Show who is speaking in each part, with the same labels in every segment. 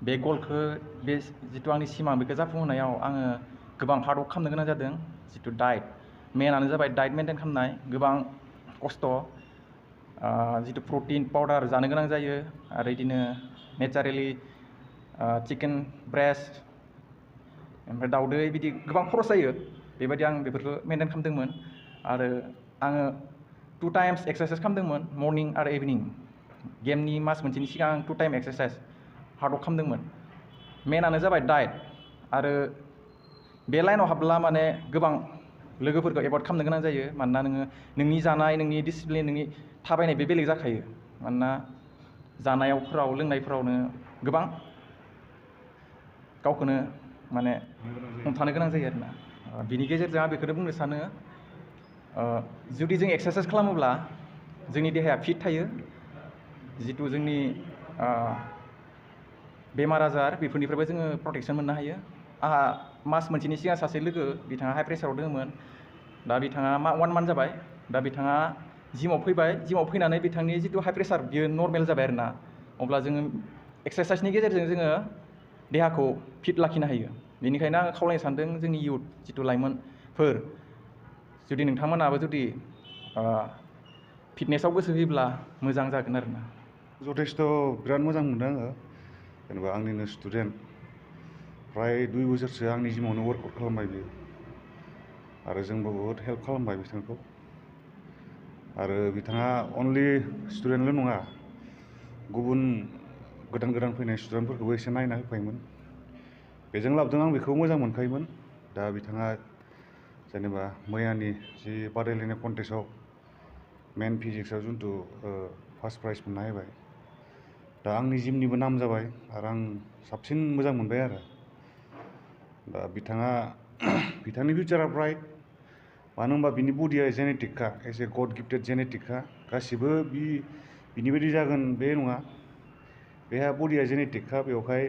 Speaker 1: बे गलखौ बे जितु आंनि सिमां बेखौ जाफुंहोनायाव आङो गोबां हार्ड वर्क खालामनो गोनां जादों जितु डाइट मेनानो जाबाय डाइट मेनटेन खालामनाय गोबां खस्थ' जितु प्रटिन पाउडार जानो गोनां जायो आरो बिदिनो नेचारेलि चिकेन ब्रेस्ट ओमफ्राय दाउदै बिदि गोबां खरस जायो बेबायदि आं बेफोरखौ मेनटेन खालामदोंमोन आरो आङो 2 टाइम्स एक्सारसाइस खालामदोंमोन मर्निं आरो इभिनिं गेमनि मास मोनसेनि सिगां आं 2 टाइम एक्सारसाइस हार्ड वर्क खालामदोंमोन मेनानो जाबाय डाइट आरो बे लाइनाव हाबला माने गोबां लोगोफोरखौ एभर्ड खालामनो गोनां जायो मानोना नोङो नोंनि जानाय नोंनि डिसिप्लिन नोंनि थाबायनाय बे बेलेग जाखायो मानोना जानायावफोराव लोंनायफोरावनो गोबां गावखौनो माने हमथानो गोनां जायो आरोना बिनि गेजेरजों आं बेखौनो बुंनो सानो जुदि जों एक्सारसाइस खालामोब्ला जोंनि देहाया फिट थायो जितु जोंनि बेमार आजार बेफोरनिफ्रायबो जोङो प्रटेक्सन मोननो हायो आंहा मास मोनसेनि सिगां सासे लोगो बिथाङा हाइ प्रेसाराव दङमोन दा बिथाङा 1 मान्थ जाबाय दा बिथाङा जिमाव फैबाय जिमाव फैनानै बिथांनि जितु हाइ प्रेसार बियो नर्मेल जाबाय आरोना अब्ला जोङो एक्सारसाइसनि गेजेरजों जोङो देहाखौ फिट लाखिनो हायो बेनिखायनो आं खावलायनो सानदों जोंनि इयुथ जितु लाइमोनफोर जुदि नोंथांमोनाबो जुदि फिटनेसआव गोसो होयोब्ला मोजां जागोन आरोना
Speaker 2: जथेस्थ' बिराद मोजां मोनदों आङो जेनेबा आंनिनो स्टुडेन्ट फ्राय 2 बोसोरसो आंनि जिमावनो वार्कआउट खालामबाय बियो आरो जोंबो बहुद हेल्प खालामबाय बिथांखौ आरो बिथाङा अनलि स्टुडेन्टल' नङा गुबुन गोदान फैनाय स्टुडेन्टफोरखौबो एसे नायना होफायोमोन बेजों लाबोदों आं बेखौ मोजां मोनखायोमोन दा बिथाङा जेनेबा मैयानि जि बादायलायनाय कन्टेस्टआव मेन फिजिक्सआव जिथु फार्स्ट प्राइज मोनना होबाय दा आंनि जिमनिबो नाम जाबाय आरो आं साबसिन मोजां मोनबाय आरो दा बिथांनि फिउचारा ब्राइट मानो होनबा बिनि बडिया जेनेटिकखा एसे गड गिफ्टेड जेनेटिकखा गासिबो बिनि बायदि जागोन बे नङा बेहा बडिया जेनेटिकखा बेवहाय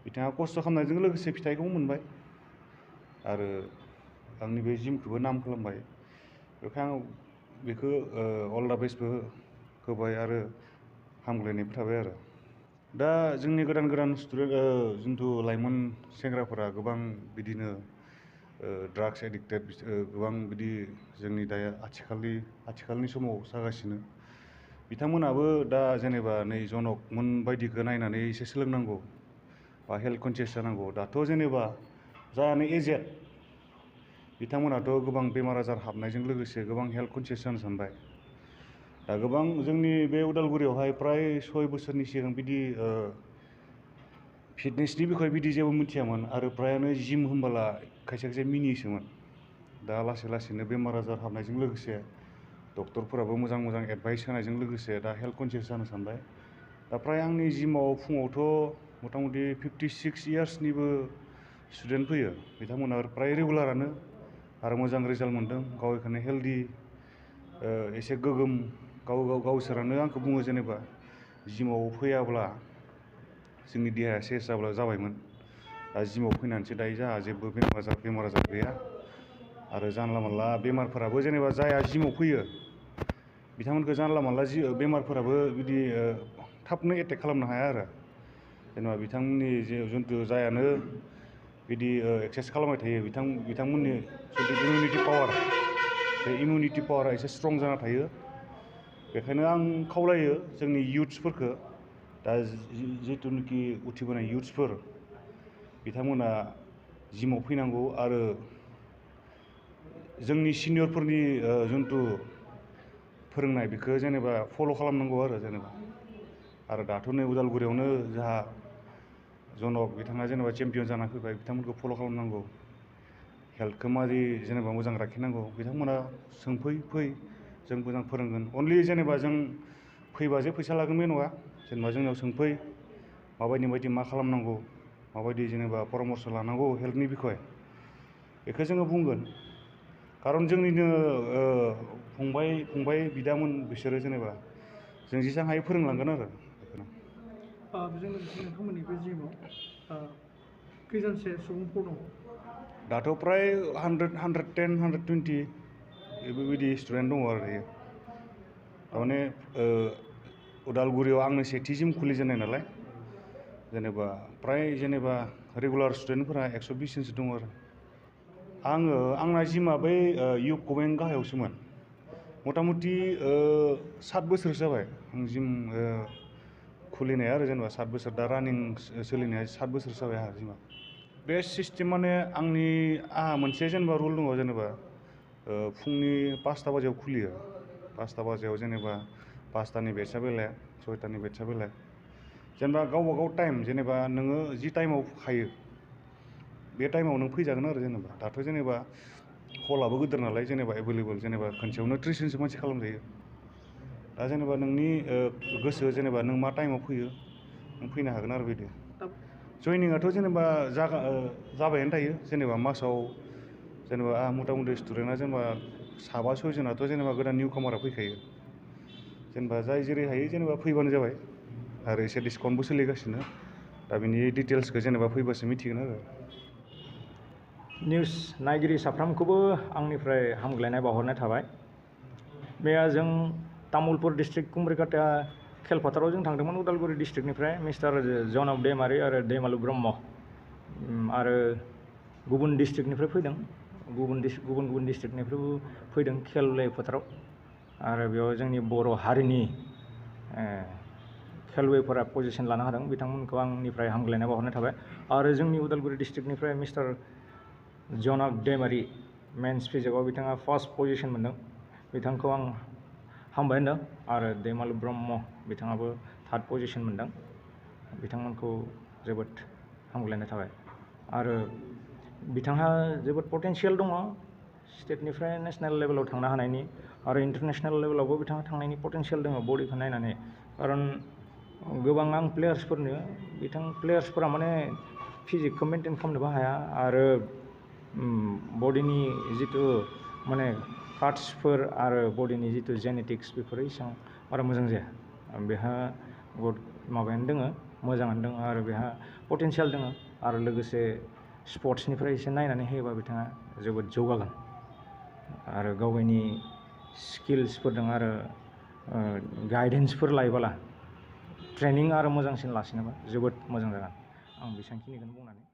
Speaker 2: बिथाङा खस्थ' खालामनायजों लोगोसे फिथाइखौ मोनबाय आरो आंनि बे जिमखौबो नाम खालामबाय बेखायनो आं बेखौ अल दा बेस्टबो होबाय आरो हामग्लायनायबो थाबाय आरो दा जोंनि गोदान स्टुडेन्ट जिथु लाइमोन सेंग्राफोरा गोबां बिदिनो ड्राग्स एडिक्टेड गोबां बिदि जोंनि दा आथिखालनि समाव जागासिनो बिथांमोनाबो दा जेनेबा नै जनकमोन बायदिखौ नायनानै एसे सोलोंनांगौ बा हेल्थ कनसियास जानांगौ दाथ' जेनेबा जायानो एजेड बिथांमोनाथ' गोबां बेमार आजार हाबनायजों लोगोसे गोबां हेल्थ कनसियास जानो सानबाय दा गोबां जोंनि बे उदालगुरियावहाय प्राय 6 बोसोरनि सिगां बिदि फिटनेसनि बिखय बिदि जेबो मिथियामोन आरो प्रायानो जिम होनबोला खायसे मिनियोसोमोन दा लासैनो बेमार आजार हाबनायजों लोगोसे डक्टरफोराबो मोजां एडभाइस होनायजों लोगोसे दा हेल्थ कनसियास जानो सानबाय दा प्राय आंनि जिमाव फुङावथ' मथा मथि 56 इयार्सनिबो स्टुडेन्ट फैयो बिथांमोना प्राय रेगुलारानो आरो मोजां रिजाल्ट मोनदों गाव बेखौनो हेल्दि एसे गोगोम गावसोरानो आंखौ बुङो जेनेबा जिमाव फैयाब्ला जोंनि देहाया सेस जाबायमोन दा जिमाव फैनानैसो दायो जोंहा जेबो बेमार आजार गैया आरो जानला मानला बेमारफोराबो जेनेबा जाया जिमाव फैयो बिथांमोनखौ जानला मानला बेमारफोराबो बिदि थाबनो एटेक खालामनो हाया आरो जेनेबा बिथांमोननि जिथु जायानो बिदि एक्सारसाइस खालामबाय थायो बिथांमोननि जिथु इमिउनिटि पावारा एसे स्ट्रं जाना थायो बेखायनो आं खावलायो जोंनि इयुथ्सफोरखौ दा जिथुनाखि उथिबोनाय इयुथ्सफोर बिथांमोना जिमाव फैनांगौ आरो जोंनि सिनियरफोरनि जिथु फोरोंनाय बेखौ जेनेबा फल' खालामनांगौ आरो दाथ' नै उदालगुरियावनो जोंहा जनक बिथाङा जेनेबा चेम्पियन जाना फैबाय बिथांमोनखौ फल' खालामनांगौ हेल्थखौ मारै जेनेबा मोजां लाखिनांगौ बिथांमोना फै जों मोजां फोरोंगोन अनलि जेनेबा जों फैबा जे फैसा लागोन बे नङा जेनेबा जोंनाव सोंफै माबायदि मा खालामनांगौ माबायदि जेनेबा परामर्स लानांगौ हेल्थनि बिखय बेखौ जोङो बुंगोन खारन जोंनिनो फंबाय बिदामोन बिसोरो जेनेबा जों जेसां हायो फोरोंलांगोन आरो बेखौनो
Speaker 3: बेजों लोगोसे नोंथांमोननि बे जिमाव खैजोनसो सुबुंफोर दङ
Speaker 2: दाथ' प्राय 110 120 बेबायदि स्टुडेन्ट दङ आरो दायो थारमाने उदालगुरियाव आंनो सेथि जिम खुलिजेननाय नालाय जेनेबा प्राय जेनेबा रेगुलार स्टुडेन्टफोरा 120 जनसो दङ आरो आंना जिमा बै इउक' बेंक गाहायावसोमोन मथा मथि 7 बोसोरसो जाबाय आं जिम खुलिनाया आरो जेनेबा 7 बोसोर दा रानिं सोलिनाया 7 बोसोरसो जाबाय आंहा जिमा बे सिस्टेम माने आंहा मोनसे जेनेबा रुल दङ जेनेबा फुंनि 5टा बाजियाव खुलियो 5टा बाजियाव जेनेबा 5टानि बेटसा बेलेग 6टानि बेटसा बेलेग जेनेबा गावबा गाव टाइम जेनेबा नोङो जि टाइमाव खायो बे टाइमाव नों फैजागोन आरो जेनेबा दाथ' जेनेबा हलाबो गिदिर नालाय जेनेबा एभेलेबल जेनेबा खनसेयावनो 30 जनसो मानसि खालामजायो दा जेनेबा नोंनि गोसो जेनेबा नों मा टाइमाव फैयो नों फैनो हागोन आरो बिदि जयनिंआथ' जेनेबा जाबायानो थायो जेनेबा मासाव जेनेबा आंहा मथा मथि स्टुडेन्टआ जेनेबा 7-6 जनाथ' जेनेबा गोदान निउ कामारा फैखायो जेनेबा जाय जेरै हायो जेनेबा फैबानो जाबाय आरो एसे डिसकाउन्टबो सोलिगासिनो दा बिनि डिटेल्सखौ जेनेबा फैबासो मिथिगोन आरो
Speaker 4: निउस नायगिरि साफ्रोमखौबो आंनिफ्राय हामग्लायनाय बावहरनाय थाबाय मैया जों तामुलपुर डिस्ट्रिक्ट कुमरिकाटा खेल फोथाराव जों थांदोंमोन उदालगुरि डिस्ट्रिक्टनिफ्राय मिस्टार जनक दैमारि आरो दैमालु ब्रह्म आरो गुबुन डिस्ट्रिक्टनिफ्राय फैदों गुबुन डिस्ट्रिक्टनिफ्रायबो फैदों खेल फोथाराव आरो बेयाव जोंनि बर' हारिनि खेलुवैफोरा पजिसन लानो हादों बिथांमोनखौ आंनिफ्राय हामग्लायनाय बावहरनाय थाबाय आरो जोंनि उदालगुरि डिस्ट्रिक्टनिफ्राय मिस्टार जनक दैमारि मेन्स फिजिकआव बिथाङा फार्स्ट पजिसन मोनदों बिथांखौ आं हामबाय होनदों आरो दैमालु ब्रह्म बिथाङाबो थार्ड पजिसन मोनदों बिथांमोनखौ जोबोद हामग्लायनाय थाबाय आरो बिथांहा जोबोद पटेनसियेल दङ स्टेटनिफ्राय नेसनेल लेभेलाव थांनो हानायनि आरो इन्टारनेसनेल लेभेलावबो बिथाङा थांनायनि पटेनसियेल दङ बडिखौ नायनानै खारन गोबां आं प्लेयार्सफोरा माने फिजिकखौ मेनटेन खालामनोबो हाया आरो बडिनि जिथु माने पार्ट्सफोर आरो बडिनि जिथु जेनेटिक्स बेफोरो एसेबां बारा मोजां जाया बेहा बहुद माबायानो दङ मोजाङानो दङ आरो बेहा पटेनसियेल दङ आरो लोगोसे स्पर्ट्सनिफ्राय एसे नायनानै होयोबा बिथाङा जोबोद जौगागोन आरो गावनि स्किल्सफोर दङ आरो गाइडेन्सफोर लायोबोला ट्रेनिं आरो मोजांसिन लासिनोबा जोबोद मोजां जागोन आं बेसेबांखिनिखौनो बुंनानै